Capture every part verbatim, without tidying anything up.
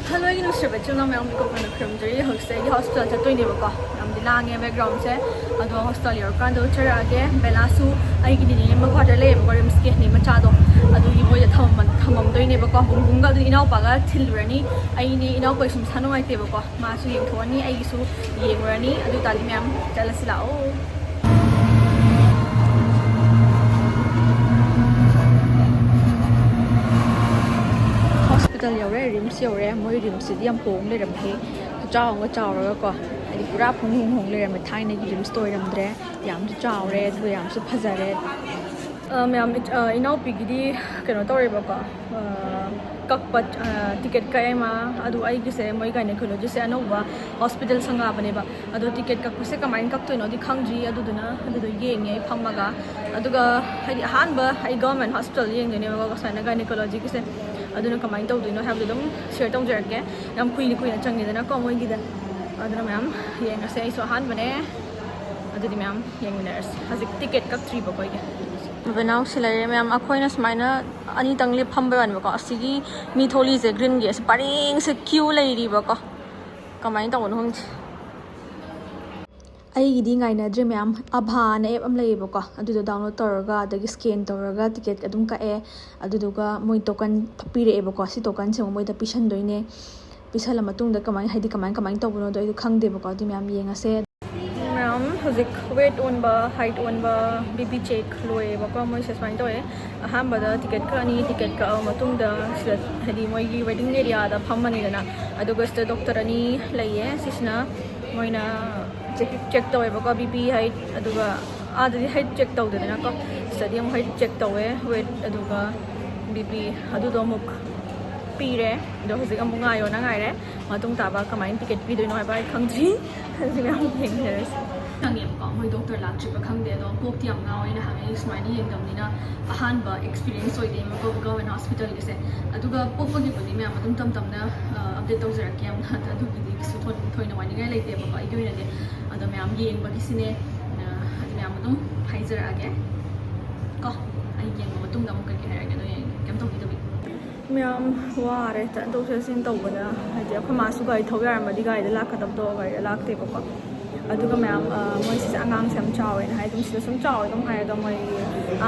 Hello, ꯑꯩꯒꯤ ꯅꯨꯡꯁꯤꯔꯕ ꯏꯆꯤꯜ ꯏꯅꯥꯎ ꯃꯌꯥꯝ, ꯀꯣꯛꯅ ꯈꯨꯔꯨꯝꯖꯔꯤ꯫ ꯍꯧꯖꯤꯛꯁꯦ ꯑꯩꯒꯤ ꯍꯣꯁꯄꯤꯇꯥꯜ ꯆꯠꯇꯣꯏꯅꯦꯕꯀꯣ꯫ ꯌꯥꯝꯗꯤ ꯂꯥꯡꯉꯦ ꯕꯦꯛꯒ꯭ꯔꯥꯎꯟꯁꯦ꯫ ꯑꯗꯣ ꯍꯣꯁꯄꯤꯇꯥꯜ ꯌꯧꯔꯀꯥꯟꯗ ꯎꯠꯆꯔꯛꯑꯒꯦ꯫ ꯕꯦꯂꯥꯁꯨ ꯑꯩꯒꯤ ꯅꯤꯅꯦ ꯃꯀ꯭ꯋꯥꯇꯔ ꯂꯩꯌꯦꯕꯀꯣ, ꯔꯤꯝꯁꯀꯤ ꯅꯦ ꯃꯆꯥꯗꯣ꯫ ꯑꯗꯨꯒꯤ ꯃꯣꯏꯗ ꯊꯃꯝ-, ꯊꯃꯝꯗꯣꯏꯅꯦꯕꯀꯣ꯫ ꯕꯨꯡꯕꯨꯡꯒ ꯑꯗꯨ ꯏꯅꯥꯎꯄꯥꯒ ꯊꯤꯜꯂꯨꯔꯅꯤ꯫ ꯑꯩꯅꯦ ꯏꯅꯥꯎꯄꯥꯁꯨ ꯃꯁꯥ ꯅꯨꯡꯉꯥꯏꯇꯦꯕꯀꯣ꯫ ꯃꯥꯁꯨ ꯌꯦꯡꯊꯣꯛꯑꯅꯤ, ꯑꯩꯒꯤꯁꯨ ꯌꯦꯡꯉꯨꯔꯅꯤ꯫ ꯑꯗꯨ ꯑꯣꯏꯇꯥꯔꯗꯤ ꯃꯌꯥꯝ ꯆꯠꯂꯁꯤ ꯂꯥꯛꯑꯣ꯫ ꯍꯣꯁꯄꯤꯇꯥꯜ ꯌꯧꯔꯦ, ꯔꯤꯝꯁ ꯌꯧꯔꯦ꯫ ꯃꯣꯏ ꯔꯤꯝꯁꯁꯤꯗꯤ ꯌꯥꯝ ꯍꯣꯡ ꯂꯩꯔꯝꯃꯦ꯫ ꯈꯨꯆꯥꯎ ꯑꯃꯒ ꯆꯥꯎꯔꯒꯀꯣ, ꯍꯥꯏꯗꯤ ꯄꯨꯔꯥ ꯐꯨꯡ ꯐꯨꯡ ꯍꯣꯡ ꯂꯩꯔꯝꯃꯦ꯫ ꯊꯥꯏꯅꯒꯤ ꯔꯤꯝꯁꯇꯣ ꯑꯣꯏꯔꯝꯗ꯭ꯔꯦ꯫ ꯌꯥꯝꯁꯨ ꯆꯥꯎꯔꯦ, ꯑꯗꯨꯒ ꯌꯥꯝꯁꯨ ꯐꯖꯔꯦ꯫ ꯑ, ꯃꯌꯥꯝ, ꯏꯆ-, ꯑ, ꯏꯅꯥꯎꯄꯤꯒꯤꯗꯤ ꯀꯩꯅꯣ ꯇꯧꯔꯦꯕꯀꯣ, ꯑ, ꯀꯛꯄ, ꯑ, ꯇꯤꯀꯦꯠ ꯀꯛꯑꯦ ꯃꯥ꯫ ꯑꯗꯨ ꯑꯩꯒꯤꯁꯦ ꯃꯣꯏ ꯒꯥꯏꯅꯣꯀꯣꯂꯣꯖꯤꯁꯦ ꯑꯅꯧꯕ ꯍꯣꯁꯄꯤꯇꯥꯜ ꯁꯪꯉꯛꯑꯕꯅꯦꯕ꯫ ꯑꯗꯣ ꯇꯤꯀꯦꯠ ꯀꯛꯄꯁꯦ ꯀꯃꯥꯏꯅ ꯀꯛꯇꯣꯏꯅꯣꯗꯤ ꯈꯪꯗ꯭ꯔꯤ꯫ ꯑꯗꯨꯗꯨꯅ ꯑꯗꯨꯗꯣ ꯌꯦꯡꯉꯦ ꯑꯩ ꯐꯝꯃꯒ꯫ ꯑꯗꯨꯒ ꯍꯥꯏꯗꯤ ꯑꯍꯥꯟꯕ ꯑꯩ ꯒꯚꯔꯟꯃꯦꯟ ꯍꯣꯁꯄꯤꯇꯥꯜ ꯌꯦꯡꯗꯣꯏꯅꯦꯕꯀꯣ, ꯁꯨꯃꯥꯏꯅ ꯒꯥꯏꯅꯣꯀꯣꯂꯣꯖꯤꯒꯤꯁꯦ꯫ ꯑꯗꯨꯅ ꯀꯃꯥꯏꯅ ꯇꯧꯗꯣꯏꯅꯣ ꯍꯥꯏꯕꯗꯣ ꯑꯗꯨꯝ ꯁꯤꯌꯔ ꯇꯧꯖꯔꯛꯀꯦ꯫ ꯌꯥꯝ ꯀꯨꯏꯅ ꯀꯨꯏꯅ ꯆꯪꯉꯦꯗꯅꯀꯣ ꯃꯣꯏꯒꯤꯗ꯫ ꯑꯗꯨꯅ ꯃꯌꯥꯝ ꯌꯦꯡꯉꯁꯦ꯫ ꯑꯩꯁꯨ ꯑꯍꯥꯟꯕꯅꯦ꯫ ꯑꯗꯨꯗꯤ ꯃꯌꯥꯝ ꯌꯦꯡꯃꯤꯟꯅꯔꯁꯤ꯫ ꯍꯧꯖꯤꯛ ꯇꯤꯀꯦꯠ ꯀꯛꯇ꯭ꯔꯤꯕꯀꯣ ꯑꯩꯒꯤ꯫ ꯕꯦꯅꯥꯎꯁꯤ ꯂꯩꯔꯦ ꯃꯌꯥꯝ꯫ ꯑꯩꯈꯣꯏꯅ ꯁꯨꯃꯥꯏꯅ ꯑꯅꯤꯇꯪ ꯂꯦꯞꯐꯝꯕꯩ ꯋꯥꯅꯦꯕꯀꯣ꯫ ꯑꯁꯤꯒꯤ ꯃꯤ ꯊꯣꯛꯂꯤꯁꯦ ꯒ꯭ꯔꯤꯟꯒꯤ, ꯑꯁꯤ ꯄꯔꯦꯡꯁꯦ ꯀ꯭ꯌꯨ ꯂꯩꯔꯤꯕꯀꯣ꯫ ꯀꯃꯥꯏꯅ ꯇꯧꯕꯅꯣ ꯈꯪꯗꯦ꯫ ꯑꯩꯒꯤꯗꯤ ꯉꯥꯏꯅꯗ꯭ꯔꯦ ꯃꯌꯥꯝ꯫ ꯑꯚꯥꯅ ꯑꯦꯞ ꯑꯃ ꯂꯩꯌꯦꯕꯀꯣ, ꯑꯗꯨꯗꯣ ꯗꯥꯎꯟꯂꯣꯗ ꯇꯧꯔꯒ, ꯑꯗꯒꯤ ꯁ꯭ꯀꯦꯟ ꯇꯧꯔꯒ ꯇꯤꯀꯦꯠ ꯑꯗꯨꯝ ꯀꯛꯑꯦ꯫ ꯑꯗꯨꯗꯨꯒ ꯃꯣꯏ ꯇꯣꯀꯟ ꯄꯤꯔꯛꯑꯦꯕꯀꯣ꯫ ꯁꯤ ꯇꯣꯀꯟꯁꯦ ꯑꯃꯨꯛ ꯃꯣꯏꯗ ꯄꯤꯁꯟꯗꯣꯏꯅꯦ꯫ ꯄꯤꯁꯜꯂ ꯃꯇꯨꯡꯗ ꯀꯃꯥꯏꯅ, ꯍꯥꯏꯗꯤ ꯀꯃꯥꯏ, ꯀꯃꯥꯏꯅ ꯇꯧꯕꯅꯣꯗꯣ ꯑꯩꯗꯣ ꯈꯪꯗꯦꯕꯀꯣ꯫ ꯑꯗꯨ ꯃꯌꯥꯝ ꯌꯦꯡꯉꯁꯦ꯫ ꯃꯌꯥꯝ ꯍꯧꯖꯤꯛ ꯋꯦꯠ ꯑꯣꯟꯕ, ꯍꯥꯏꯠ ꯑꯣꯟꯕ, ꯕꯤ ꯄꯤ ꯆꯦꯛ ꯂꯣꯏꯔꯦꯕꯀꯣ꯫ ꯃꯣꯏꯁꯦ ꯁꯨꯃꯥꯏꯅ ꯇꯧꯋꯦ꯫ ꯑꯍꯥꯟꯕꯗ ꯇꯤꯀꯦꯠ ꯀꯛꯑꯅꯤ꯫ ꯇꯤꯀꯦꯠ ꯀꯛꯑ ꯃꯇꯨꯡꯗ ꯁꯤꯗ, ꯍꯥꯏꯗꯤ ꯃꯣꯏꯒꯤ ꯋꯦꯇꯤꯡ ꯑꯦꯔꯤꯌꯥꯗ ꯐꯝꯃꯅꯤꯗꯅ꯫ ꯑꯗꯨꯒ ꯁꯤꯗ ꯗꯣꯛꯇꯔ ꯑꯅꯤ ꯂꯩꯌꯦ꯫ ꯁꯤꯁꯤꯅ ꯃꯣꯏꯅ ꯆꯦꯛ, ꯆꯦꯛ ꯇꯧꯋꯦꯕꯀꯣ, ꯕꯤ ꯄꯤ, ꯍꯥꯏꯠ, ꯑꯗꯨꯒ ꯑꯥꯗꯗꯤ ꯍꯥꯏꯠ ꯆꯦꯛ ꯇꯧꯗꯦꯗꯅꯀꯣ꯫ ꯁꯤꯗꯗꯤ ꯑꯃꯨꯛ ꯍꯥꯏꯠ ꯆꯦꯛ ꯇꯧꯋꯦ, ꯋꯦꯠ, ꯑꯗꯨꯒ ꯕꯤ ꯄꯤ꯫ ꯑꯗꯨꯗꯣ ꯑꯃꯨꯛ ꯄꯤꯔꯦ꯫ ꯑꯗꯣ ꯍꯧꯖꯤꯛ ꯑꯃꯨꯛ ꯉꯥꯏꯌꯣꯅ ꯉꯥꯏꯔꯦ꯫ ꯃꯇꯨꯡ ꯇꯥꯕ ꯀꯃꯥꯏꯅ ꯇꯤꯀꯦꯠ ꯄꯤꯗꯣꯏꯅꯣ ꯍꯥꯏꯕ ꯑꯩ ꯈꯪꯗ꯭ꯔꯤ꯫ ꯑꯗꯨ ꯃꯌꯥꯝ ꯌꯦꯡꯃꯤꯟꯅꯔꯁꯤ꯫ ꯈꯪꯉꯦꯕꯀꯣ, ꯃꯣꯏ ꯗꯣꯛꯇꯔ ꯂꯥꯛꯇ꯭ꯔꯤꯕ ꯈꯪꯗꯦ꯫ ꯑꯗꯣ ꯀꯣꯛꯇꯤ ꯌꯥꯝ ꯉꯥꯎꯋꯦ꯫ ꯅꯍꯥꯟꯒꯩ ꯁꯨꯃꯥꯏꯅ ꯌꯦꯡꯗꯕꯅꯤꯅ ꯑꯍꯥꯟꯕ ꯑꯦꯛꯁꯄꯤꯔꯤꯌꯦꯟꯁ ꯑꯣꯏꯗꯣꯏꯅꯦꯕꯀꯣ ꯒꯚꯔꯟꯃꯦꯟ ꯍꯣꯁꯄꯤꯇꯥꯜꯒꯤꯁꯦ꯫ ꯑꯗꯨꯒ ꯄꯣꯛꯄꯒꯤꯕꯨꯗꯤ ꯃꯌꯥꯝ ꯑꯗꯨꯝ ꯇꯝ ꯇꯝꯅ, ꯑ, ꯑꯞꯗꯦꯠ ꯇꯧꯖꯔꯛꯀꯦ ꯌꯥꯝꯅ꯫ ꯑꯗꯨꯒꯤꯗꯤ ꯀꯩꯁꯨ ꯊꯣꯏ-, ꯊꯣꯏꯅ ꯋꯥꯅꯤꯡꯉꯥꯏ ꯂꯩꯇꯦꯕꯀꯣ ꯑꯩꯒꯤ ꯑꯣꯏꯅꯗꯤ꯫ ꯑꯗꯣ ꯃꯌꯥꯝ ꯌꯦꯡꯕꯒꯤꯁꯤꯅꯦ, ꯑ, ꯑꯗꯨ ꯃꯌꯥꯝ ꯑꯗꯨꯝ ꯍꯥꯏꯖꯔꯛꯑꯒꯦ ꯀꯣ꯫ ꯑꯩ ꯌꯦꯡꯕ ꯃꯇꯨꯡꯗ ꯑꯃꯨꯛ ꯀꯩꯀꯩ ꯍꯥꯏꯔꯛꯑꯒꯦ꯫ ꯑꯗꯣ ꯌꯦꯡꯒꯦ, ꯀꯩꯝ ꯇꯧꯕꯤꯗꯕꯤ꯫ ꯃꯌꯥꯝ ꯋꯥꯔꯦ ꯆꯠꯊꯣꯛ ꯆꯠꯁꯤꯟ ꯇꯧꯕꯗ꯫ ꯍꯥꯏꯗꯤ ꯑꯩꯈꯣꯏ ꯃꯥꯁꯨ ꯒꯥꯔꯤ ꯊꯧ ꯌꯥꯔꯝꯃꯗꯤ ꯒꯥꯔꯤꯗ ꯂꯥꯛꯀꯗꯕꯗꯣ ꯒꯥꯔꯤꯗ ꯂꯥꯛꯇꯦꯕꯀꯣ꯫ ꯑꯗꯨꯒ ꯃꯌꯥꯝ, ꯑ, ꯃꯣꯏ ꯁꯤꯁꯦ ꯑꯉꯥꯡꯁꯦ ꯌꯥꯝ ꯆꯥꯎꯋꯦꯅ ꯍꯥꯏ, ꯑꯗꯨꯝ ꯁꯤꯗ ꯁꯨꯝ ꯆꯥꯎꯋꯦ ꯑꯗꯨꯝ ꯍꯥꯏ꯫ ꯑꯗꯣ ꯃꯣꯏ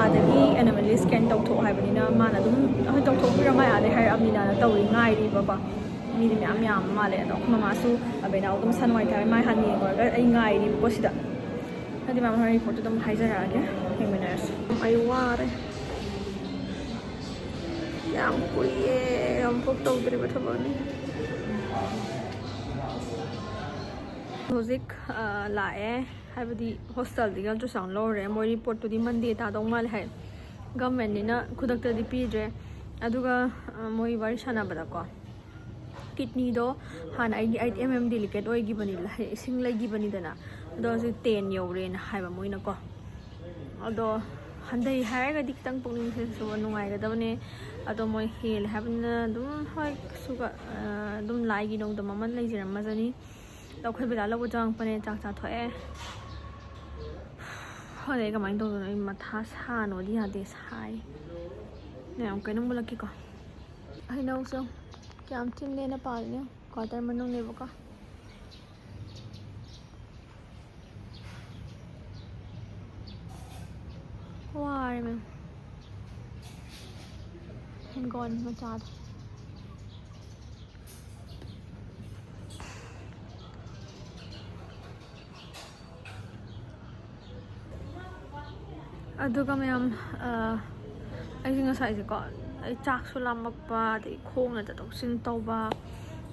ꯑꯥꯗꯒꯤ ꯑꯦꯅꯣꯃꯦꯂꯤ ꯁ꯭ꯀꯦꯟ ꯇꯧꯊꯣꯛꯑꯣ ꯍꯥꯏꯕꯅꯤꯅ ꯃꯥꯅ ꯑꯗꯨꯝ, "ꯍꯣꯏ, ꯇꯧꯊꯣꯛꯄꯤꯔꯣ, ꯃꯥ ꯑꯥꯗꯩ ꯍꯥꯏꯔꯛꯑꯕꯅꯤꯅ"ꯅ ꯇꯧꯔꯤ, ꯉꯥꯏꯔꯤꯕꯀꯣ꯫ ꯃꯤꯗꯤ ꯃꯌꯥꯝ ꯌꯥꯝꯕ ꯃꯥꯜꯂꯦ꯫ ꯑꯗꯣ ꯑꯩꯈꯣꯏ ꯃꯃꯥꯁꯨ ꯑꯕꯦꯅꯥꯎ ꯑꯗꯨꯝ ꯃꯁꯥ ꯅꯨꯡꯉꯥꯏꯇꯦ ꯍꯥꯏ, ꯃꯥ ꯍꯥꯟꯅ ꯌꯦꯡꯉꯨꯔꯒ ꯑꯩ ꯉꯥꯏꯔꯤꯕꯀꯣ ꯁꯤꯗ꯫ ꯑꯗꯨꯗꯤ ꯃꯌꯥꯝ ꯍꯣꯔꯦꯟ ꯔꯤꯄꯣꯔꯠꯇꯨ ꯑꯗꯨꯝ ꯍꯥꯏꯖꯔꯛꯑꯒꯦ, ꯌꯦꯡꯃꯤꯟꯅꯔꯁꯤ꯫ ꯑꯩ ꯋꯥꯔꯦ꯫ ꯌꯥꯝ ꯀꯨꯏꯌꯦ, ꯑꯃꯨꯛꯐꯥꯎ ꯇꯧꯗ꯭ꯔꯤꯕ ꯊꯕꯛꯅꯤ꯫ ꯍꯧꯖꯤꯛ, ꯑ, ꯂꯥꯛꯑꯦ, ꯍꯥꯏꯕꯗꯤ ꯍꯣꯁꯇꯦꯜꯗꯒꯤ ꯑꯜꯇ꯭ꯔꯥꯁꯥꯎꯟ ꯂꯧꯔꯦ꯫ ꯃꯣꯏ ꯔꯤꯄꯣꯔꯠꯇꯨꯗꯤ ꯃꯟꯗꯦ ꯇꯥꯗꯧ ꯃꯥꯜꯂꯦ ꯍꯥꯏ, ꯒꯚꯔꯟꯃꯦꯟꯠꯅꯤꯅ ꯈꯨꯗꯛꯇꯗꯤ ꯄꯤꯗ꯭ꯔꯦ꯫ ꯑꯗꯨꯒ, ꯑ, ꯃꯣꯏ ꯋꯥꯔꯤ ꯁꯥꯟꯅꯕꯗꯀꯣ, ꯀꯤꯗꯅꯤꯗꯣ ꯍꯥꯟꯅ ꯑꯩꯒꯤ ꯑꯩꯠ ꯑꯦꯝ ꯑꯦꯝ ꯗꯤꯂꯤꯀꯦꯠ ꯑꯣꯏꯈꯤꯕꯅꯤ, ꯏꯁꯤꯡ ꯂꯩꯈꯤꯕꯅꯤꯗꯅ, ꯑꯗꯣ ꯍꯧꯖꯤꯛ ꯇꯦꯟ ꯌꯧꯔꯦꯅ ꯍꯥꯏꯕ ꯃꯣꯏꯅꯀꯣ꯫ ꯑꯗꯣ ꯍꯟꯊꯩ ꯍꯥꯏꯔꯒꯗꯤ ꯈꯤꯇꯪ ꯄꯨꯛꯅꯤꯡꯁꯦ ꯁꯨꯕ ꯅꯨꯡꯉꯥꯏꯒꯗꯕꯅꯦ꯫ ꯑꯗꯣ ꯃꯣꯏ ꯍꯦꯜꯂꯦ ꯍꯥꯏꯕꯅꯤꯅ ꯑꯗꯨꯝ, ꯍꯣꯏ, ꯀꯩꯁꯨ ꯀ-, ꯑ, ꯑꯗꯨꯝ ꯂꯥꯏꯒꯤ ꯅꯣꯡꯗꯝ ꯑꯃ ꯂꯩꯖꯔꯝꯃꯖꯅꯤ꯫ ꯑꯗꯣ ꯑꯩꯈꯣꯏ ꯕꯦꯂꯥ ꯂꯧꯕ ꯆꯪꯉꯛꯄꯅꯦ, ꯆꯥꯛ ꯆꯥꯊꯣꯛꯑꯦ꯫ ꯍꯣꯏ, ꯑꯩ ꯀꯃꯥꯏꯅ ꯇꯧꯗꯣꯏꯅꯣ? ꯑꯩ ꯃꯊꯥ ꯁꯥꯅꯣꯗꯤ ꯌꯥꯗꯦ, ꯁꯥꯏ꯫ ꯃꯌꯥꯝ ꯀꯩꯅꯣꯝ ꯃꯨꯜꯂꯛꯀꯦꯀꯣ꯫ ꯍꯩꯅꯧꯁꯨ ꯀꯌꯥꯝ ꯊꯤꯟ ꯂꯦꯅ ꯄꯥꯜꯂꯤꯅꯣ꯫ ꯀ꯭ꯋꯥꯇꯔ ꯃꯅꯨꯡꯅꯦꯕꯀꯣ꯫ ꯋꯥꯔꯦ ꯃꯦꯝ꯫ ꯍꯤꯡꯒꯣꯜ ꯃꯆꯥꯗꯣ꯫ ꯑꯗꯨꯒ ꯃꯌꯥꯝ, ꯑ, ꯑꯩꯁꯦ ꯉꯁꯥꯏꯁꯦꯀꯣ, ꯑꯩ ꯆꯥꯛꯁꯨ ꯂꯥꯝꯃꯛꯄ, ꯑꯗꯩ ꯈꯣꯡꯅ ꯆꯠꯊꯣꯛ ꯆꯠꯁꯤꯟ ꯇꯧꯕ,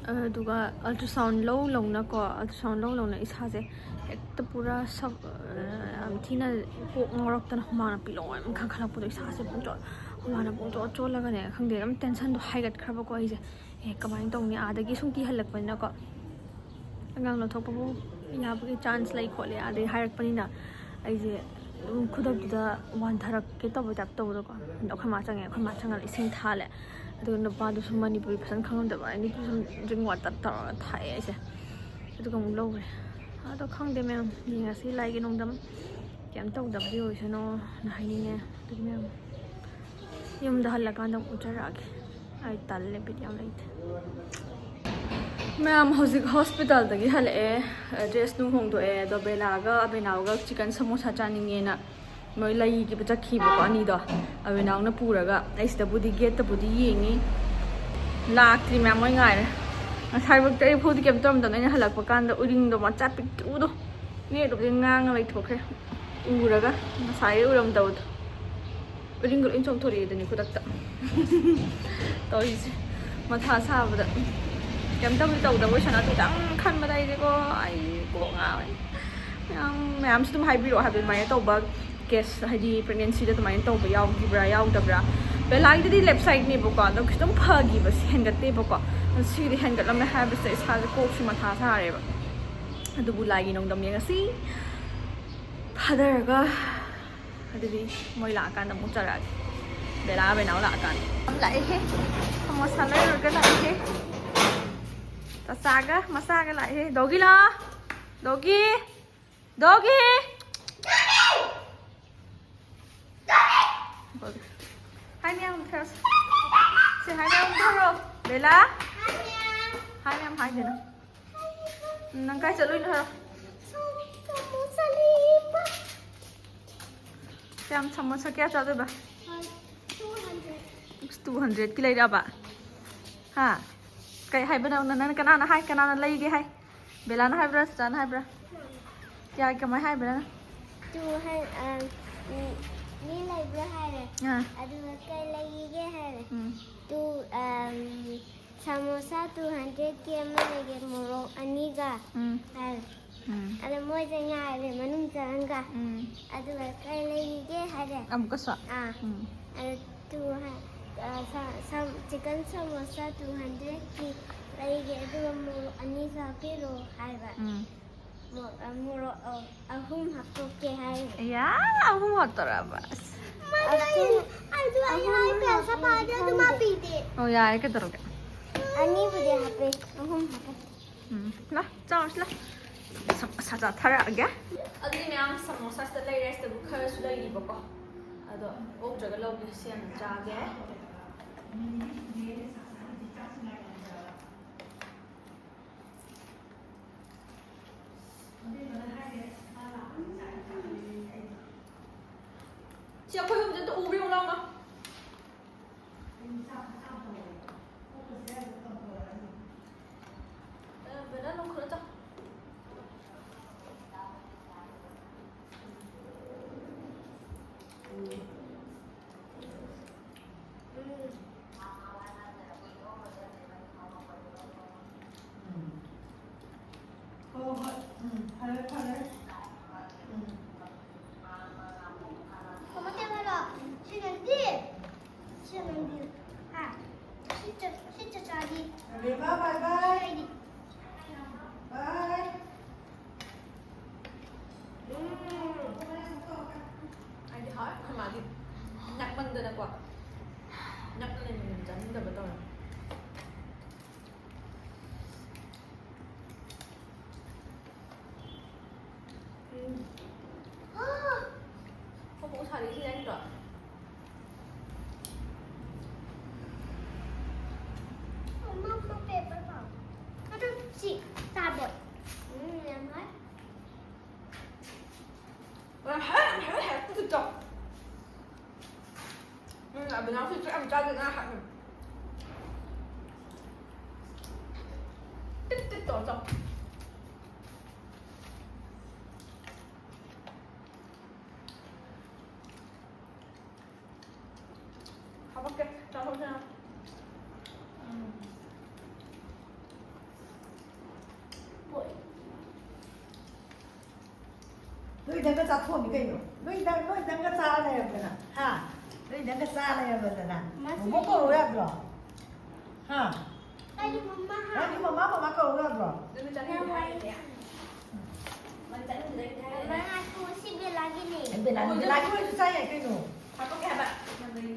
ꯑꯗꯨꯒ ꯑꯜꯇ꯭ꯔꯥꯁꯥꯎꯟ ꯂꯧ ꯂꯧꯅꯀꯣ, ꯑꯜꯇ꯭ꯔꯥꯁꯥꯎꯟ ꯂꯧ ꯂꯧꯅ ꯏꯁꯥꯁꯦ ꯍꯦꯛꯇ ꯄꯨꯔꯥ ꯁꯞ-, ꯑ, ꯌꯥꯝ ꯊꯤꯅ ꯀꯣꯛ ꯉꯥꯎꯔꯛꯇꯅ ꯍꯨꯃꯥꯡꯅ ꯄꯤꯂꯣꯡ ꯑꯃ ꯀꯥꯡꯈꯠꯂꯛꯄꯗꯣ, ꯏꯁꯥꯁꯦ ꯄꯨꯡꯆꯣꯠ, ꯍꯨꯃꯥꯡꯅ ꯄꯨꯡꯆꯣꯠ ꯆꯣꯠꯂꯒꯅꯦ, ꯈꯪꯗꯦ, ꯑꯗꯨꯝ ꯇꯦꯟꯁꯟꯗꯣ ꯍꯥꯏꯒꯠꯈ꯭ꯔꯕꯀꯣ ꯑꯩꯁꯦ꯫ ꯑꯦ, ꯀꯃꯥꯏꯅ ꯇꯧꯅꯤ? ꯑꯥꯗꯒꯤ ꯁꯨꯝ ꯀꯤꯍꯜꯂꯛꯄꯅꯤꯅꯀꯣ꯫ ꯑꯉꯥꯡ ꯂꯧꯊꯣꯛꯄꯕꯨ ꯌꯥꯕꯒꯤ ꯆꯥꯟꯁ ꯂꯩ ꯈꯣꯠꯂꯦ ꯑꯥꯗꯩ ꯍꯥꯏꯔꯛꯄꯅꯤꯅ, ꯑꯩꯁꯦ ꯑꯗꯨꯝ ꯈꯨꯗꯛꯇꯨꯗ ꯋꯥꯟꯊꯔꯛꯀꯦ ꯇꯧꯕ ꯇꯥꯏꯞ ꯇꯧꯕꯗꯣꯀꯣ꯫ ꯑꯗꯣ ꯑꯩꯈꯣꯏ ꯃꯥ ꯆꯪꯉꯦ, ꯑꯩꯈꯣꯏ ꯃꯥ ꯆꯪꯉꯒ ꯏꯁꯤꯡ ꯊꯥꯜꯂꯦ꯫ ꯑꯗꯨꯒ ꯅꯨꯄꯥꯗꯨꯁꯨ ꯃꯅꯤꯄꯨꯔꯤ ꯐꯖꯅ ꯈꯪꯉꯝꯗꯕ, ꯑꯩꯅ ꯁꯨꯝ ꯗ꯭ꯔꯤꯡ ꯋꯥꯇꯔ ꯇꯧꯔꯒ ꯊꯥꯛꯑꯦ ꯑꯩꯁꯦ꯫ ꯑꯗꯨꯒ ꯑꯃꯨꯛ ꯂꯧꯈ꯭ꯔꯦ꯫ ꯑꯗꯣ ꯈꯪꯗꯦ ꯃꯌꯥꯝ, ꯌꯦꯡꯉꯁꯤ ꯂꯥꯏꯒꯤ ꯅꯣꯡꯗꯝ ꯀꯩꯝ ꯇꯧꯗꯕꯗꯤ ꯑꯣꯏꯁꯅꯣꯅ ꯍꯥꯏꯅꯤꯡꯉꯦ꯫ ꯑꯗꯨꯗꯤ ꯃꯌꯥꯝ, ꯌꯨꯝꯗ ꯍꯜꯂꯀꯥꯟꯗ ꯑꯃꯨꯛ ꯎꯠꯆꯔꯛꯑꯒꯦ꯫ ꯑꯩ ꯇꯜꯂꯦ, ꯕꯤꯠ ꯌꯥꯝ ꯂꯩꯇꯦ꯫ ꯃꯌꯥꯝ ꯍꯧꯖꯤꯛ ꯍꯣꯁꯄꯤꯇꯥꯜꯗꯒꯤ ꯍꯜꯂꯛꯑꯦ꯫ ꯗ꯭ꯔꯦꯁ ꯅꯨꯡ ꯍꯣꯡꯗꯣꯛꯑꯦ꯫ ꯑꯗꯣ ꯕꯦꯂꯥꯒ ꯑꯕꯦꯅꯥꯎꯒ ꯆꯤꯀꯟ ꯁꯃꯣꯁꯥ ꯆꯥꯅꯤꯡꯉꯦꯅ ꯃꯣꯏ ꯂꯩꯈꯤꯕ ꯆꯠꯈꯤꯕꯀꯣ ꯑꯅꯤꯗꯣ꯫ ꯑꯕꯦꯅꯥꯎꯅ ꯄꯨꯔꯒ ꯑꯩ ꯁꯤꯗꯕꯨꯗꯤ ꯒꯦꯠꯇꯕꯨꯗꯤ ꯌꯦꯡꯉꯤ꯫ ꯂꯥꯛꯇ꯭ꯔꯤ ꯃꯌꯥꯝ, ꯃꯣꯏ ꯉꯥꯏꯔꯦ꯫ ꯉꯁꯥꯏꯐꯥꯎꯗ ꯑꯩ ꯐꯥꯎꯗꯤ ꯀꯩꯝ ꯇꯧꯔꯝꯗꯕꯅꯦ꯫ ꯑꯩꯅ ꯍꯜꯂꯛꯄ ꯀꯥꯟꯗ ꯎꯔꯤꯡꯗꯣ ꯃꯆꯥ ꯄꯤꯛꯇ꯭ꯔꯨꯗꯣ ꯅꯦꯠꯂꯨꯕꯗꯤ ꯉꯥꯡꯉ ꯂꯩꯊꯣꯛꯈ꯭ꯔꯦ꯫ ꯎꯔꯒ ꯉꯁꯥꯏ ꯎꯔꯝꯗꯕꯗꯣ꯫ ꯎꯔꯤꯡꯒ ꯂꯣꯏ ꯆꯣꯡꯊꯣꯔꯛꯑꯦ ꯑꯗꯨꯅꯤ ꯈꯨꯗꯛꯇ꯫ ꯇꯧꯔꯤꯁꯦ꯫ ꯃꯊꯥ ꯁꯥꯕꯗ꯫ ꯀꯩꯝꯇꯕꯨꯗꯤ ꯇꯧꯗꯕ ꯑꯣꯏꯁꯅꯨ꯫ ꯑꯗꯨꯗꯪ ꯈꯟꯕꯗ ꯑꯩꯗꯤꯀꯣ, ꯑꯩ ꯀꯣꯛ ꯉꯥꯎꯋꯦ꯫ ꯃꯌꯥꯝ, ꯃꯌꯥꯝꯁꯨ ꯑꯗꯨꯝ ꯍꯥꯏꯕꯤꯔꯛꯑꯣ ꯍꯥꯏꯕ ꯑꯗꯨꯃꯥꯏꯅ ꯇꯧꯕ ꯀꯦꯁ, ꯍꯥꯏꯗꯤ ꯄ꯭ꯔꯦꯒꯅꯦꯟꯁꯤꯗ ꯑꯗꯨꯃꯥꯏꯅ ꯇꯧꯕ ꯌꯥꯎꯈꯤꯕ꯭ꯔꯥ ꯌꯥꯎꯗꯕ꯭ꯔꯥ꯫ ꯕꯦꯂꯥꯒꯤꯗꯨꯗꯤ ꯂꯦꯐ ꯁꯥꯏꯗꯅꯦꯕꯀꯣ, ꯑꯗꯣ ꯈꯤꯇꯪ ꯐꯈꯤꯕ, ꯁꯤ ꯍꯦꯟꯒꯠꯇꯦꯕꯀꯣ꯫ ꯑꯗꯣ ꯁꯤꯒꯤꯗꯤ ꯍꯦꯟꯒꯠꯂꯝꯃꯦ ꯍꯥꯏꯕꯁꯦ ꯏꯁꯥꯁꯦ ꯀꯣꯛꯁꯨ ꯃꯊꯥ ꯁꯥꯔꯦꯕ꯫ ꯑꯗꯨꯕꯨ ꯂꯥꯏꯒꯤ ꯅꯣꯡꯗꯝ ꯌꯦꯡꯉꯁꯤ꯫ ꯊꯥꯗꯔꯒ ꯑꯗꯨꯗꯤ ꯃꯣꯏ ꯂꯥꯛꯑꯀꯥꯟꯗ ꯑꯃꯨꯛ ꯆꯠꯂꯛꯑꯒꯦ꯫ ꯕꯦꯂꯥ ꯕꯦꯅꯥꯎ ꯂꯥꯛꯑꯀꯥꯟꯗ꯫ ꯂꯥꯛꯑꯦꯍꯦ꯫ ꯁꯃꯣꯁꯥ ꯂꯩꯔꯨꯔꯒ ꯂꯥꯛꯑꯦꯍꯦ꯫ ꯆꯆꯥꯒ ꯃꯆꯥꯒ ꯂꯥꯛꯑꯦꯍꯦ꯫ ꯗꯣꯒꯤ ꯂꯥ꯫ ꯗꯣꯒꯤ꯫ ꯗꯣꯒꯤ꯫ ꯍꯥꯏ ꯃꯌꯥꯝ ꯈꯔ꯫ ꯁꯤ ꯍꯥꯏ ꯃꯌꯥꯝ ꯈꯔ꯫ ꯕꯦꯂꯥ꯫ ꯍꯥꯏ ꯃꯌꯥꯝ ꯍꯥꯏꯗꯅ꯫ ꯅꯪ ꯀꯥꯏ ꯆꯠꯂꯨꯏꯅꯣ ꯍꯥꯏꯔꯣ? ꯀꯌꯥꯝ, ꯁꯃꯣꯁꯥ ꯀꯌꯥ ꯆꯥꯗꯣꯏꯕ? Two hundredꯀꯤ ꯂꯩꯔꯛꯑꯕ? ꯍꯥ? ꯀꯩ ꯍꯥꯏꯕꯅꯣ? ꯅꯪ, ꯅꯪ ꯀꯅꯥꯅ ꯍꯥꯏ? ꯀꯅꯥꯅ ꯂꯩꯒꯦ ꯍꯥꯏ? ꯕꯦꯂꯥꯅ ꯍꯥꯏꯕ꯭ꯔꯥ? ꯆꯆꯥꯅ ꯍꯥꯏꯕ꯭ꯔꯥ? ꯀꯌꯥ, ꯀꯃꯥꯏ ꯍꯥꯏꯕ꯭ꯔꯥ? Two hundred, ꯑ, ꯎꯝ, ꯃꯤ ꯂꯩꯕ꯭ꯔꯥ ꯍꯥꯏꯔꯦ꯫ ꯑꯥ꯫ ꯑꯗꯨꯒ ꯀꯩ ꯂꯩꯒꯦ ꯍꯥꯏꯔꯦ꯫ ꯎꯝ꯫ Two, ꯑꯝ, ꯁꯃꯣꯁꯥ two hundredꯀꯤ ꯑꯃ ꯂꯩꯒꯦ, ꯃꯣꯔꯣꯛ ꯑꯅꯤꯒ꯫ ꯎꯝ꯫ ꯍꯥꯏꯔꯦ꯫ ꯎꯝ꯫ ꯑꯗ ꯃꯣꯏꯁꯦ ꯉꯥꯏꯔꯦ ꯃꯅꯨꯡ ꯆꯪꯉꯒ꯫ ꯎꯝ꯫ ꯑꯗꯨꯒ ꯀꯩ ꯂꯩꯒꯦ ꯍꯥꯏꯔꯦ꯫ ꯑꯃꯨꯛꯀꯁꯨ? ꯑꯥ꯫ ꯎꯝ꯫ ꯑꯗ two ꯍꯥꯏ-, ꯑ, ꯁ-, ꯁꯝ-, chicken ꯁꯃꯣꯁꯥ two hundredꯀꯤ ꯂꯩꯒꯦ, ꯑꯗꯨꯒ ꯃꯣꯔꯣꯛ ꯑꯅꯤꯁꯨ ꯍꯥꯞꯄꯤꯔꯣ ꯍꯥꯏꯕ꯫ ꯎꯝ꯫ ꯃꯣꯔꯣꯛ, ꯑ, ꯃꯣꯔꯣꯛ, ꯑ, ꯑꯍꯨꯝ ꯍꯥꯞꯇꯣꯛꯀꯦ ꯍꯥꯏꯔꯦ꯫ ꯌꯥ, ꯑꯍꯨꯝ ꯍꯥꯞꯇꯣꯔꯕ? ꯑꯁ꯫ ꯃꯥꯗꯤ ꯑꯩ, ꯑꯩꯁꯨ ꯑꯩ ꯑꯍꯨꯝ ꯍꯥꯏ ꯄꯩꯁꯥ ꯍꯥꯞꯄꯗꯤ ꯄꯥꯏꯗꯦ, ꯑꯗꯨ ꯃꯥ ꯈꯪꯗꯦ꯫ ꯄꯤꯗꯦ꯫ ꯑꯣ, ꯌꯥꯔꯦ, ꯀꯩꯗꯧꯔꯒꯦ? ꯑꯅꯤꯕꯨꯗꯤ ꯍꯥꯞꯄꯦ, ꯑꯍꯨꯝ ꯍꯥꯞꯄꯦ꯫ ꯎꯝ, ꯂꯥ, ꯆꯥꯎꯔꯁꯤ, ꯂꯥ꯫ ꯁꯝ-, ꯁꯥ ꯆꯥꯊꯔꯛꯑꯒꯦ꯫ ꯑꯗꯨꯗꯤ ꯃꯌꯥꯝ ꯁꯃꯣꯁꯥꯁꯤꯗ ꯂꯩꯔꯦ, ꯁꯤꯗꯕꯨ ꯈꯔꯁꯨ ꯂꯩꯔꯤꯕꯀꯣ꯫ ꯑꯗꯣ ꯑꯣꯛꯇ꯭ꯔꯒ ꯂꯧꯒꯦ, ꯁꯤ ꯍꯥꯟꯅ ꯆꯥꯒꯦ꯫ ꯁꯤ ꯑꯩꯈꯣꯏ ꯑꯍꯨꯝꯁꯦ ꯑꯝꯇ ꯎꯕ꯭ꯔꯥ ꯌꯦꯡꯉꯨ ꯂꯥꯎꯅ꯫ ꯑ, ꯕꯦꯅꯥ ꯂꯧꯈꯠꯂꯣ ꯆꯣ꯫ ꯎꯝ꯫ ꯍꯣꯏ, ꯍꯣꯏ꯫ ꯎꯝ, ꯐꯔꯦ, ꯐꯔꯦ꯫ ꯎꯝ꯫ ꯃꯃꯥ, ꯀꯩ ꯍꯥꯏꯕ? ꯁꯤ ꯅꯪꯗꯤ? ꯁꯤ ꯅꯪꯗꯤ? ꯍꯥ? ꯁꯤ ꯆ-, ꯁꯤ ꯆꯆꯥꯗꯤ? ꯔꯦꯕꯥ, bye bye꯫ ꯑꯩꯗꯤ? Bye꯫ ꯎꯝ꯫ ꯑꯩꯗꯤ ꯍꯥꯎꯋꯦ, ꯑꯩꯈꯣꯏ ꯃꯥꯗꯤ ꯅꯛꯃꯟꯗꯅꯀꯣ꯫ ꯅꯛꯅ ꯂꯩꯃꯟꯗꯅ ꯆꯥꯅꯤꯡꯗꯕ ꯇꯧꯋꯦ꯫ ꯎꯝ꯫ ꯑꯩꯈꯣꯏ ꯄꯨꯡ ꯁꯥꯔꯤ ꯁꯤ ꯅꯠꯇ꯭ꯔꯣ? ꯃꯃꯥ, ꯃꯃꯥ, paper ꯄꯥꯎ꯫ ꯑꯗꯨ ꯁꯤ ꯇꯥꯕ꯭ꯔꯣ? ꯎꯝ, ꯌꯥꯝ ꯍꯥꯎꯋꯦ꯫ ꯌꯥꯝ ꯍꯥꯎꯋꯦ, ꯌꯥꯝ ꯍꯥꯎꯋꯦ, ꯍꯥꯎꯋꯦ, ꯇꯨ ꯇꯨ ꯇꯧ꯫ ꯎꯝ, ꯑꯕꯤꯅꯥꯁꯁꯨ ꯆꯥꯛ ꯌꯥꯝ ꯆꯥꯗꯦ, ꯉꯥ ꯍꯥꯞꯄꯦ꯫ ꯇꯤꯠ ꯇꯤꯠ ꯇꯧꯔ ꯆꯥꯎ꯫ ꯍꯥꯄꯛꯀꯦ, ꯆꯥꯊꯣꯛꯁꯦ꯫ ꯎꯝ꯫ ꯄꯣꯛꯑꯦ꯫ ꯅꯣꯏꯗꯪꯒ ꯆꯥꯊꯣꯛꯑꯝꯃꯤ ꯀꯩꯅꯣ? ꯅꯣꯏꯗꯪ, ꯅꯣꯏꯗꯪꯒ ꯆꯥꯔ ꯂꯩꯔꯝꯗꯅ, ꯍꯥ? ꯅꯣꯏꯗꯪꯒ ꯆꯥꯔ ꯂꯩꯔꯝꯗꯅ꯫ ꯃꯁꯤ ꯃꯣꯃꯣ ꯀꯧꯔꯨ ꯌꯥꯗ꯭ꯔꯣ? ꯍꯥ? ꯑꯩꯗꯤ ꯃꯃꯥ ꯍꯥꯏ꯫ ꯅꯪꯗꯤ ꯃꯃꯥ, ꯃꯃꯥ ꯀꯧꯔꯨ ꯌꯥꯗ꯭ꯔꯣ? ꯅꯪꯗꯤ ꯆꯥꯅꯤꯡꯗꯦ ꯍꯥꯏꯔꯤꯅꯦ꯫ ꯅꯪ ꯆꯥꯅꯤꯡꯗꯦ ꯍꯥꯏꯔꯤꯅꯦ꯫ ꯃꯃꯥ ꯍꯥꯏ, ꯁꯤ ꯕꯦꯂꯥꯒꯤꯅꯦ꯫ ꯑꯦ, ꯕꯦꯂꯥꯒꯤ, ꯕꯦꯂꯥꯒꯤ ꯑꯣꯏꯔꯁꯨ ꯆꯥ ꯌꯥꯏ ꯀꯩꯅꯣ꯫ ꯍꯥꯄꯛꯀꯦ ꯍꯥꯏꯕ꯫ ꯅꯪꯗꯤ꯫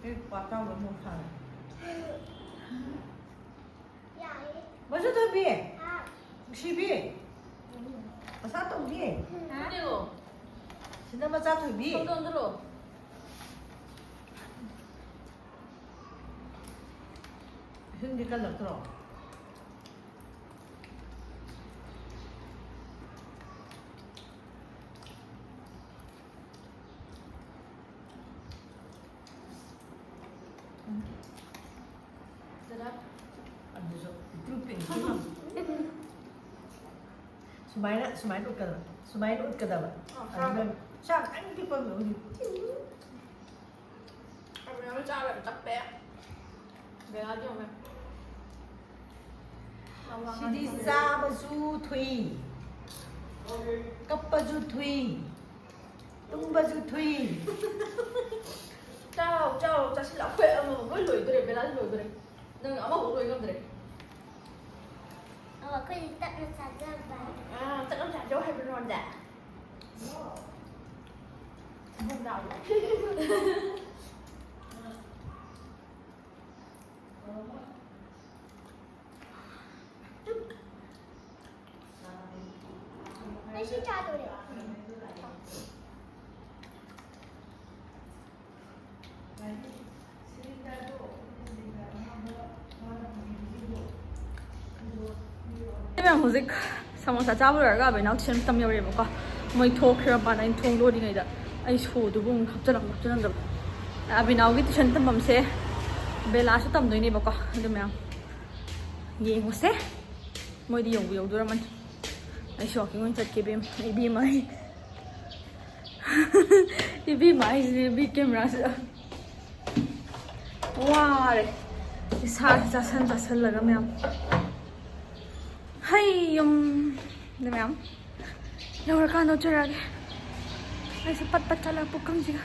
ꯑꯦ, ꯄꯥ ꯆꯥꯎꯅ ꯑꯃꯨꯛ ꯁꯥꯔꯦ꯫ ꯌꯥꯏꯌꯦ꯫ ꯃꯆꯨ ꯊꯣꯏꯕꯤ, ꯍꯥꯎ꯫ ꯅꯨꯡꯁꯤꯕꯤ, ꯎꯝ꯫ ꯃꯆꯥ ꯇꯧꯕꯤ꯫ ꯁꯤꯅ ꯃꯆꯥ ꯊꯣꯏꯕꯤ꯫ ꯏꯁꯤꯡꯗꯤ ꯀꯜꯂꯛꯇ꯭ꯔꯣ? ꯑꯗꯨꯁꯨ ꯄꯤꯛꯇ꯭ꯔꯨ ꯄꯤꯛꯇ꯭ꯔꯨ꯫ ꯁꯨꯃꯥꯏꯅ, ꯁꯨꯃꯥꯏꯅ ꯎꯠꯀꯗꯕ꯫ ꯁꯨꯃꯥꯏꯅ ꯎꯠꯀꯗꯕ꯫ ꯑꯗꯨꯒ ꯆꯥꯛ ꯈꯤꯇꯪ ꯄꯤꯛꯄ ꯑꯃ ꯎꯠꯂꯤ꯫ ꯃꯌꯥꯝ ꯆꯥꯕ ꯌꯥꯝ ꯆꯞꯄꯦ꯫ ꯕꯦꯂꯥꯗꯤ ꯌꯦꯡꯉꯨꯅꯦ꯫ ꯁꯤꯗꯤ ꯆꯥꯕꯁꯨ ꯊꯨꯏ, ꯀꯞꯄꯁꯨ ꯊꯨꯏ, ꯇꯨꯝꯕꯁꯨ ꯊꯨꯏ꯫ ꯆꯥꯎ, ꯆꯥꯎ, ꯆꯥꯁꯤꯜꯂꯣ꯫ ꯑꯩꯈꯣꯏ ꯑꯃꯃꯝ ꯂꯣꯏ ꯂꯣꯏꯗꯣꯔꯦ꯫ ꯕꯦꯂꯥꯗꯤ ꯂꯣꯏꯗꯣꯔꯦ꯫ ꯅꯪ ꯑꯃꯐꯥꯎ ꯂꯣꯏ ꯉꯝꯗ꯭ꯔꯦ꯫ ꯑꯣ, ꯑꯩꯈꯣꯏꯗꯤ ꯇꯞꯅ ꯆꯥꯖꯕ꯫ ꯑꯥ, ꯇꯞꯅ ꯆꯥꯖꯧ ꯍꯥꯏꯕ ꯅꯉꯣꯟꯗ꯫ ꯑꯩꯁꯨ ꯆꯥꯗꯣꯔꯦ꯫ ꯃꯌꯥꯝ, ꯍꯧꯖꯤꯛ ꯁꯃꯣꯁꯥ ꯆꯥꯕ ꯂꯣꯏꯔꯒ ꯑꯕꯦꯅꯥꯎ ꯇꯨꯏꯁꯟ ꯃꯇꯝ ꯌꯧꯔꯦꯕꯀꯣ꯫ ꯃꯣꯏ ꯊꯣꯛꯈ꯭ꯔ ꯃꯄꯥꯟꯗ ꯑꯩꯅ ꯊꯣꯡ ꯂꯣꯜꯂꯤꯉꯩꯗ ꯑꯩ ꯁꯣꯗꯨꯕꯨ ꯑꯃꯨꯛ ꯍꯥꯞꯆꯜꯂꯝ ꯍꯥꯞꯆꯜꯂꯝꯗꯕ꯫ ꯑꯕꯦꯅꯥꯎꯒꯤ ꯇꯨꯏꯁꯟ ꯇꯝꯐꯝꯁꯦ ꯕꯦꯂꯥꯁꯨ ꯇꯝꯗꯣꯏꯅꯦꯕꯀꯣ꯫ ꯑꯗꯨ ꯃꯌꯥꯝ ꯌꯦꯡꯉꯨꯁꯦ꯫ ꯃꯣꯏꯗꯤ ꯌꯧꯕ ꯌꯧꯗꯣꯔꯝꯃꯅꯤ꯫ ꯑꯩꯁꯨ ꯋꯥꯀꯤꯡ ꯑꯣꯏꯅ ꯆꯠꯀꯦ ꯏꯕꯦꯝ-, ꯏꯕꯦꯝꯃ ꯑꯩ꯫ ꯏꯕꯦꯝꯃ ꯑꯩꯁꯦ ꯏꯕꯤ ꯀꯦꯃꯦꯔꯥꯁꯤꯗ ꯋꯥꯔꯦ꯫ ꯏꯁꯥꯁꯦ ꯆꯥꯁꯟ ꯆꯥꯁꯜꯂꯒ ꯃꯌꯥꯝ꯫ ꯍꯩ ꯌꯨꯝ꯫ ꯑꯗꯨ ꯃꯌꯥꯝ ꯌꯧꯔꯀꯥꯟꯗ ꯎꯠꯆꯔꯛꯑꯒꯦ꯫ ꯑꯩꯁꯦ ꯄꯠ ꯄꯠ ꯆꯠꯂꯒ ꯄꯨꯈꯝꯁꯤꯒ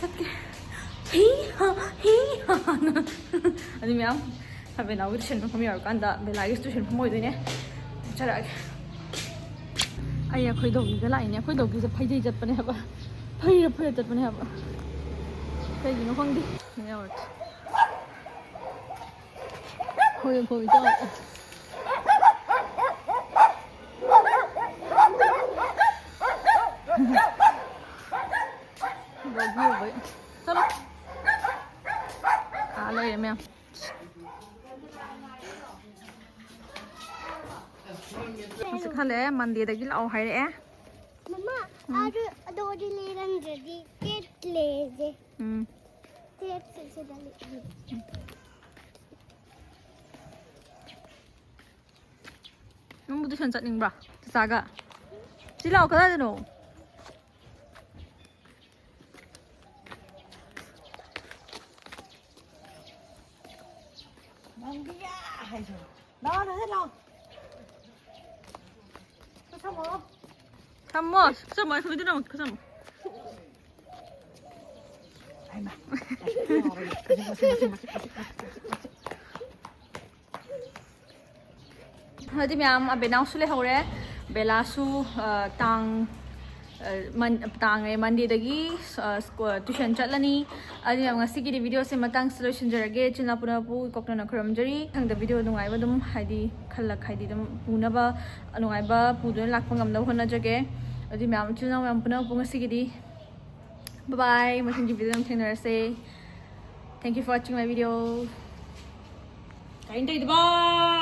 ꯆꯠꯀꯦ꯫ ꯍꯤ ꯍꯥ, ꯍꯤ ꯍꯥ ꯍꯥꯅ꯫ ꯑꯗꯨ ꯃꯌꯥꯝ ꯕꯦꯂꯥꯒꯤ ꯇꯨꯏꯁꯟ ꯃꯐꯝ ꯌꯧꯔꯀꯥꯟꯗ ꯕꯦꯂꯥꯒꯤ ꯇꯨꯏꯁꯟ ꯃꯐꯝ ꯑꯣꯏꯗꯣꯏꯅꯦ꯫ ꯆꯠꯆꯔꯛꯑꯒꯦ꯫ ꯑꯩ ꯑꯩꯈꯣꯏ ꯗꯣꯒꯤꯒ ꯂꯥꯛꯏꯅꯦ꯫ ꯑꯩꯈꯣꯏ ꯗꯣꯒꯤꯁꯦ ꯐꯩꯖꯩ ꯆꯠꯄꯅꯦ ꯍꯥꯏꯕ꯫ ꯐꯩꯔ ꯐꯩꯔ ꯆꯠꯄꯅꯦ ꯍꯥꯏꯕ꯫ ꯀꯩꯒꯤꯅꯣ ꯈꯪꯗꯦ꯫ ꯌꯧꯔꯛꯀꯦ꯫ ꯍꯣꯏ, ꯍꯣꯏ, ꯆꯥꯎ꯫ ꯆꯠꯂꯣ꯫ ꯑꯥ ꯂꯩꯔꯦ ꯃꯌꯥꯝ꯫ ꯍꯧꯖꯤꯛ ꯍꯜꯂꯛꯑꯦ, ꯃꯟꯗꯦꯗꯒꯤ ꯂꯥꯛꯑꯣ ꯍꯥꯏꯔꯛꯑꯦ꯫ ꯃꯃꯥ, ꯎꯝ꯫ ꯑꯗꯨ, ꯑꯗꯨ ꯑꯣꯏꯗꯤ ꯂꯩꯔꯝꯗ꯭ꯔꯗꯤ ꯇꯦꯠ ꯂꯩꯔꯦ꯫ ꯎꯝ꯫ ꯇꯦꯠꯁꯦ ꯁꯤꯗ ꯂꯩ꯫ ꯅꯪꯕꯨ ꯇꯨꯏꯁꯟ ꯆꯠꯅꯤꯡꯕ꯭ꯔꯣ? ꯆꯆꯥꯒ? ꯁꯤ ꯂꯥꯛꯑꯣ, ꯀꯗꯥꯏꯗꯅꯣ? ꯅꯪꯗꯤ ꯌꯥ ꯍꯥꯏꯁꯦ꯫ ꯂꯥꯛꯑꯣ, ꯂꯥꯛꯑꯣ, ꯂꯥꯛꯑꯣ꯫ ꯈꯨꯠ ꯁꯝꯃꯣ꯫ ꯁꯝꯃꯣ, ꯈꯨꯠ ꯁꯝꯃꯣ, ꯈꯨꯠ ꯁꯝꯃꯣ꯫ ꯍꯩꯃꯥ꯫ ꯑꯗꯨꯗꯤ ꯃꯌꯥꯝ, ꯑꯕꯦꯅꯥꯎꯁꯨ ꯂꯩꯍꯧꯔꯦ, ꯕꯦꯂꯥꯁꯨ, ꯑ, ꯇꯥꯡ, ꯑ, ꯃꯟ-, ꯇꯥꯡ, ꯑꯦ, ꯃꯟꯗꯦꯗꯒꯤ, ꯑ, ꯁ꯭ꯀꯨ-, ꯇ꯭ꯌꯨꯁꯟ ꯆꯠꯂꯅꯤ꯫ ꯑꯗꯨꯅ ꯉꯁꯤꯒꯤꯗꯤ ꯚꯤꯗꯤꯑꯣꯁꯦ ꯃꯇꯥꯡꯁꯤꯗ ꯂꯣꯏꯁꯤꯟꯖꯔꯒꯦ꯫ ꯏꯆꯤꯟ ꯏꯅꯥꯎ ꯄꯨꯝꯅꯃꯛꯄꯨ ꯀꯣꯛꯅꯅ ꯈꯨꯔꯨꯝꯖꯔꯤ꯫ ꯃꯊꯪꯗ ꯚꯤꯗꯤꯑꯣ ꯅꯨꯡꯉꯥꯏꯕ ꯑꯗꯨꯝ, ꯍꯥꯏꯗꯤ, ꯈꯜꯂꯛ-, ꯍꯥꯏꯗꯤ, ꯑꯗꯨꯝ ꯄꯨꯅꯕ, ꯅꯨꯡꯉꯥꯏꯕ ꯄꯨꯗꯨꯅ ꯂꯥꯛꯄ ꯉꯝꯅꯕ ꯍꯣꯠꯅꯖꯒꯦ꯫ ꯑꯗꯨꯗꯤ ꯃꯌꯥꯝ, ꯏꯆꯤꯟ ꯏꯅꯥꯎ ꯃꯌꯥꯝ ꯄꯨꯝꯅꯃꯛꯄꯨ ꯉꯁꯤꯒꯤꯗꯤ bye bye, ꯃꯊꯪꯒꯤ ꯚꯤꯗꯤꯑꯣꯗ ꯑꯃꯨꯛ ꯊꯦꯡꯅꯔꯁꯦ꯫ Thank you for watching my video. ꯀꯔꯤꯅꯣ ꯇꯧꯔꯤꯗꯨꯕꯣ?